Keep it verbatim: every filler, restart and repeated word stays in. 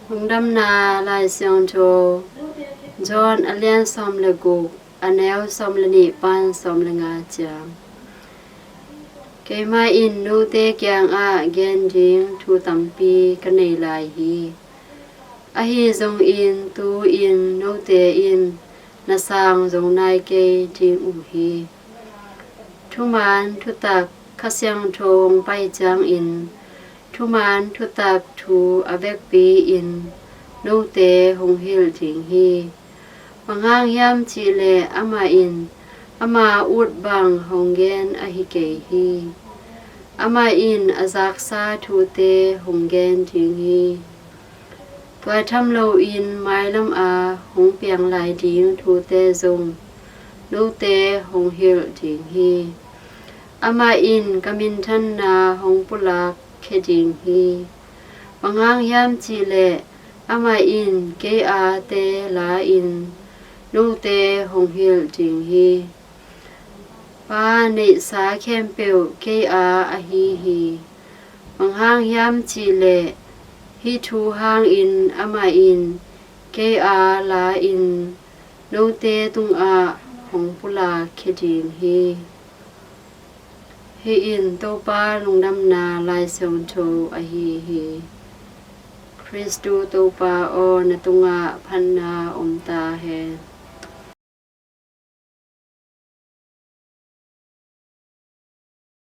Lungdamna Lai Siangtho, John a lian sawm le guk, a neu sawm le nih pan sawm le nga ciang. Keimah in note kiangah gen ding thu tampi ka nei lai hi. Ahi zongin tu-in note in na sang zo nai kei ding uh hi. Thuman thutak Kha Siangtho hong pai ciangin thuman thutak thu a vekpi-in note hong hilh ding hi. Bang hang hiam cihleh amah in ama ut bang hong gen ahi kei hi. Amah in a zaksa thute hong gen ding hi. Tua tham loin mailam a hong piang lai ding thute zong note hong hilh ding hi. Amah in ka minthanna hong pulak khia ding hi. Bang hang hiam cihleh amah in kei a te la-in note hong hilh ding hi. Pa neihsa khempeuh kei a ahi hi. Bang hang hiam cihleh hih thu hangin amah in kei a la-in note tungah hong pulak khia ding hi. Hih in Topa Lungdamna Lai Siangtho ahi hi. Khristu Topa aw, na tungah phatna om ta hen.